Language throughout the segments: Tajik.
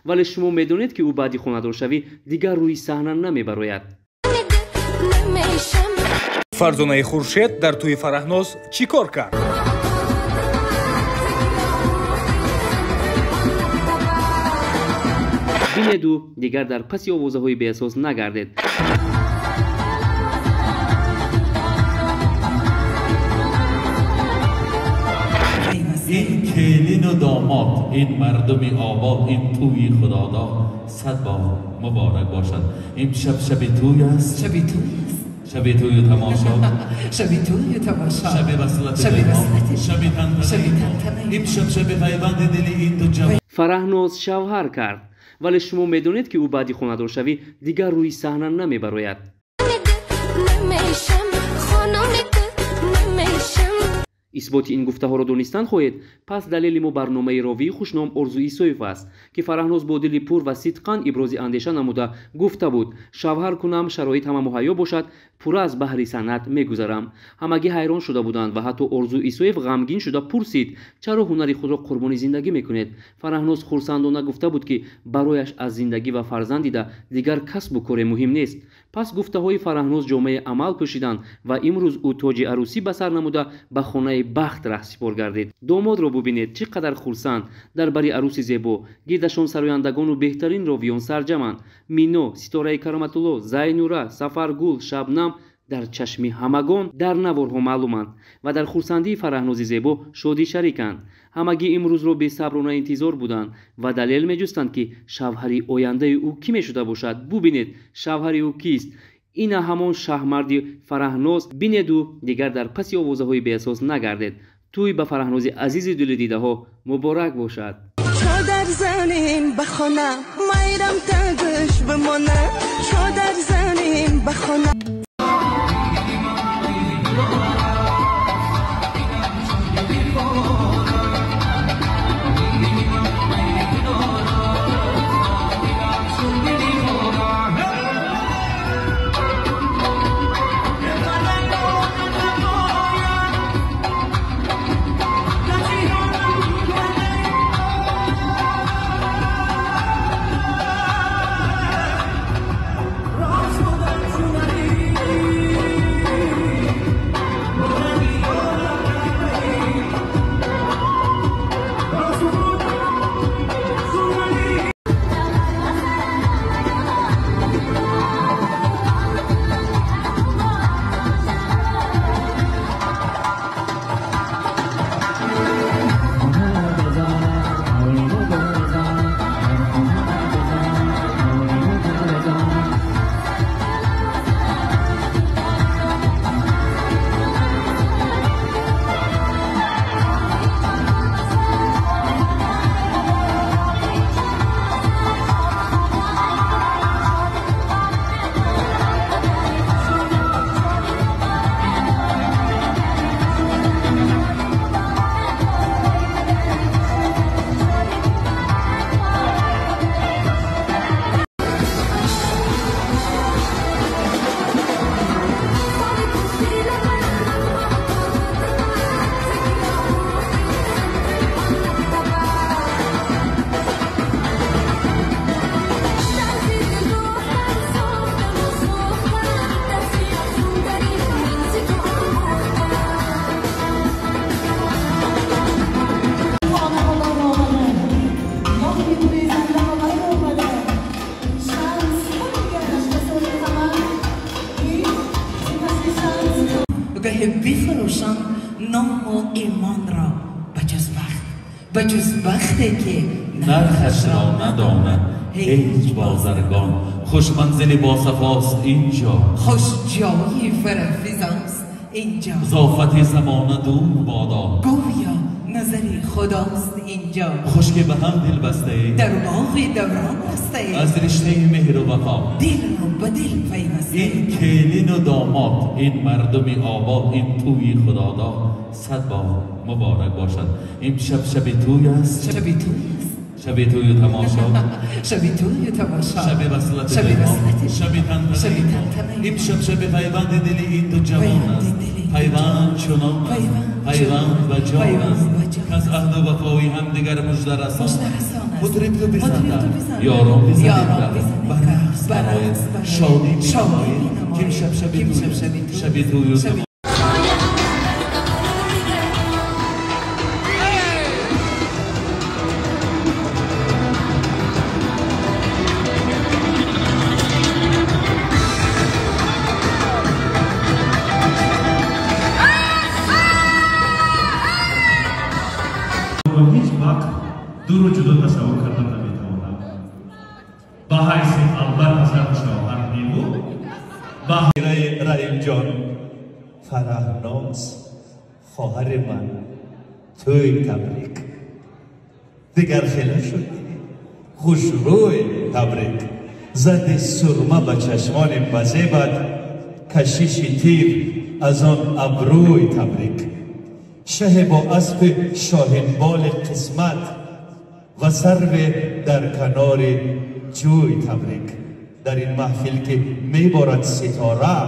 Вале шумо медонед, ки ӯ баъди хонадоршавӣ дигар рӯи саҳна намебарояд. Фарзонаи Хуршед дар тӯи Фараҳноз чӣ кор кард? Бинеду дигар дар паси овозаҳои беасос нагардед. Ин келину домод, ин мардуми обод, ин тӯи худодод сад бор муборак бошад. Имшаб шаби тӯй аст, шаби тӯй аст, шаби тӯю тамошо, шаби тӯю тамошо, шаби васлати, шаби васлати, шаби тантана, шаби тантана. Имшаб шаби пайванди дили ин ду ҷавон. Фараҳноз шавҳар кард, вале шумо медонед, ки ӯ баъди хонадоршавӣ дигар рӯи саҳна намебарояд. Исботи ин гуфтаҳоро донистан хоҳед, пас далели мо барномаи ровии хушном Орзу Исоев аст, ки Фараҳноз бо дили пур ва сидқан ибрози андеша намуда гуфта буд: шавҳар кунам, шароит ҳама муҳайё бошад, пурра аз баҳри санъат мегузарам. Ҳамагӣ ҳайрон шуда буданд ва ҳатто Орзу Исоев ғамгин шуда пурсид: чаро ҳунари худро қурбони зиндагӣ мекунед? Фараҳноз хурсандона гуфта буд, ки барояш аз зиндагӣ ва фарзанд дида дигар касбу коре муҳим нест. Пас гуфтаҳои Фараҳноз ҷомаи амал пӯшиданд ва имрӯз ӯ тоҷи арӯсӣ ба сар намуда ба хонаи бахт раҳсипор гардид. Домодро бубинед, чӣ қадар хурсанд дар бари арӯси зебо. Гирдашон сарояндагону беҳтарин ровиён сарҷаманд. Мино, Ситораи Кароматулло, Зайнура, Сафаргул, Шабнам дар чашми ҳамагон дар наворҳо маълуманд ва дар хурсандии Фараҳнози зебо шодӣ шариканд. Ҳамагӣ имрӯзро бесаброна интизор буданд ва далел меҷустанд, ки шавҳари ояндаи ӯ кӣ мешуда бошад. Бубинед, шавҳари ӯ кист? Ина ҳамон шаҳмарди Фараҳноз. Бинеду дигар дар паси овозаҳои беасос нагардед. Тӯй ба Фараҳнози азизи дили дидаҳо муборак бошад. Чодар занем ба хона, майрам тагш бимона. Чодар занем ба хона. بفروشم نام و ایمان را به جز بختی که نرخش را نداند هیچ بازرگان. خوش منزل با صفاست اینجا، خوش جایی فرفیزاست اینجا، زافت زمانه دور بادا، گویا نظری خداست اینجا. خوش که به هم دل بسته ای، در باغ دوران رسته ای، از رشته مهر و وفا دل را به دل پیوسته. این کلین و داماد، این مردم آباد، این توی خداداد صد بار مبارک باشد. این شب شب توی است، شب توی است، شب توی تماشا، شب توی تماشا، شب وصلت، شب وصلت، شب تنتنه، شب تنتنه. این شب شب پیوند دل این دو جوان است، پیوند چنان است، پیوند و جان است، که از عهد و وفای همدیگر مژده رسان. مطرب تو بزن یاران بزن برقص شادی می‌نماید که امشب شب توی هیچ وقت دور و جدا تصور کردن نمیتوانم. به حیث اول پسر شوهر بود به رحیم جان فرحناز خواهر من توی تبریک دیگر خیلی شدی خوشروی تبریک زد سرمه به چشمان بزیبت کشش تیر از آن ابروی تبریک شه با اسب شاهینبال قسمت و سرو در کنار جوی تبریک در این محفل که میبارد ستاره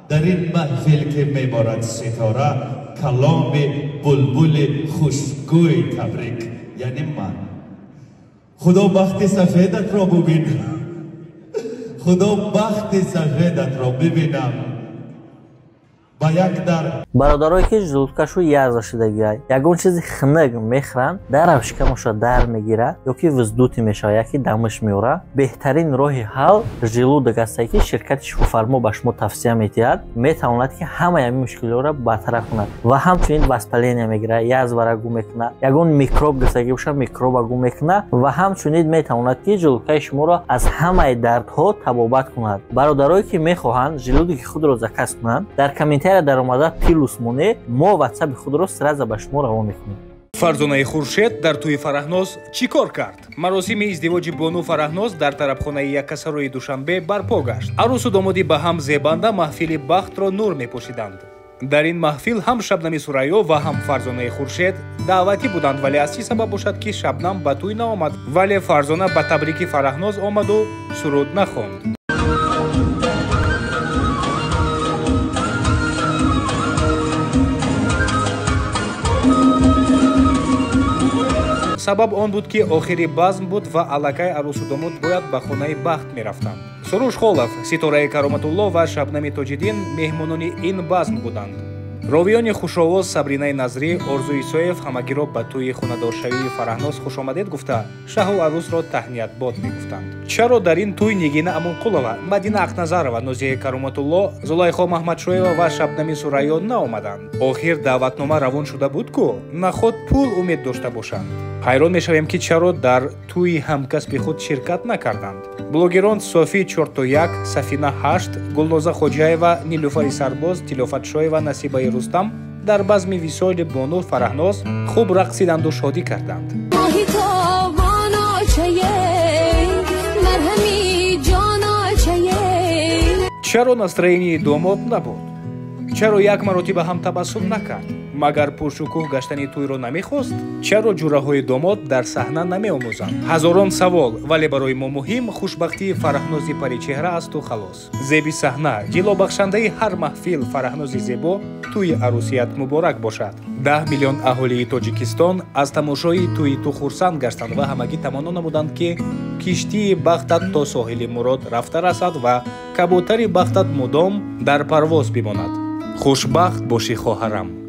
در این محفل که میبارد ستاره کلام بلبل خوشگوی تبریک یعنی من خدا بخت سفیدت را ببینم خدا بخت سفیدت را ببینم با یک در бародарое ки желудкашу язва шудагиай, ягон чизи хунук мехӯранд, дарав шикамаша дар мегирад ё ки вздутый мешавад, яки дамиш меорад. Беҳтарин роҳи ҳал желудок астае ки ширкати Шифофармо ба шумо тавсия медиҳад, метавонад ки ҳамаи ҳамин мушкилиҳоро бартараф кунад ва ҳамчунин воспаление мегирад, язвара гум мекунад, ягон микроб гирифтагӣ бошад, микроба гум мекунад ва ҳамчунин метавонад ки желудкаи шуморо аз ҳамаи дардҳо табобат кунад. Бародарое ки мехоҳанд желудоки худро заказ кунанд, дар комментария даромада плюс моне, мо ватсапи худро сразу ба шумо равон мекунем. Фарзонаи Хуршед дар тӯи Фараҳноз чӣ кор кард? Маросими издивоҷи бону Фараҳноз дар тарабхонаи Яккасарои Душанбе барпо гашт. Арӯсу домоди ба ҳам зебанда маҳфили бахтро нур мепӯшиданд. Дар ин маҳфил ҳам Шабнами Сурайё ва ҳам Фарзонаи Хуршед даъватӣ буданд, вале аз чӣ сабаб бошад ки Шабнам ба тӯй наомад, вале Фарзона ба табрики Фараҳноз омаду суруд нахонд. Сабаб он буд ки охири базм буд ва аллакай арӯсу домод бояд ба хонаи бахт мерафтанд. Суруш Холов, Ситораи Кароматулло ва Шабнами Тоҷиддин меҳмонони ин базм буданд. Ровиёни хушовоз Сабринаи Назрӣ, Орзу Исоев ҳамагиро ба тӯи хонадоршавии Фараҳноз хушомадед гуфта, шаҳу арӯсро таҳниятбод мегуфтанд. Чаро дар ин тӯй Нигина Амонқулова, Мадина Ақназарова, Нозияи Кароматулло, Зулайхо Маҳмадшоева ва Шабнами Сурайё наомаданд? Охир даъватнома равон шуда буд ку, наход пул умед дошта бошанд. Ҳайрон мешавем ки чаро дар тӯи ҳамкасби худ ширкат накарданд. Блогерон Софи 41, Сафина 8, Гулноза Хоҷаева, Нилюфари Сарбоз, Тилофатшоева, Насибаи Рустам дар базми висоли бону Фараҳноз хуб рақсиданду шодӣ карданд. Чаро настроенияи домод набуд? Чаро як маротиба ҳам табассум накард? Магар пуршукӯҳ гаштани тӯйро намехост? Чаро ҷураҳои домод дар саҳна намеомӯзанд? Ҳазорон савол, вале барои мо муҳим хушбахтии Фараҳнози паричеҳра асту халос. Зеби саҳна, ҷилобахшандаи ҳар маҳфил Фараҳнози зебо, тӯи арӯсият муборак бошад. 10 миллион аҳолии Тоҷикистон аз тамошои тӯи ту хурсанд гаштанд ва ҳамагӣ таманно намуданд, ки киштии бахтат то соҳили мурод рафта расад ва кабутари бахтат мудом дар парвоз бимонад. Хушбахт бошӣ, хоҳарам.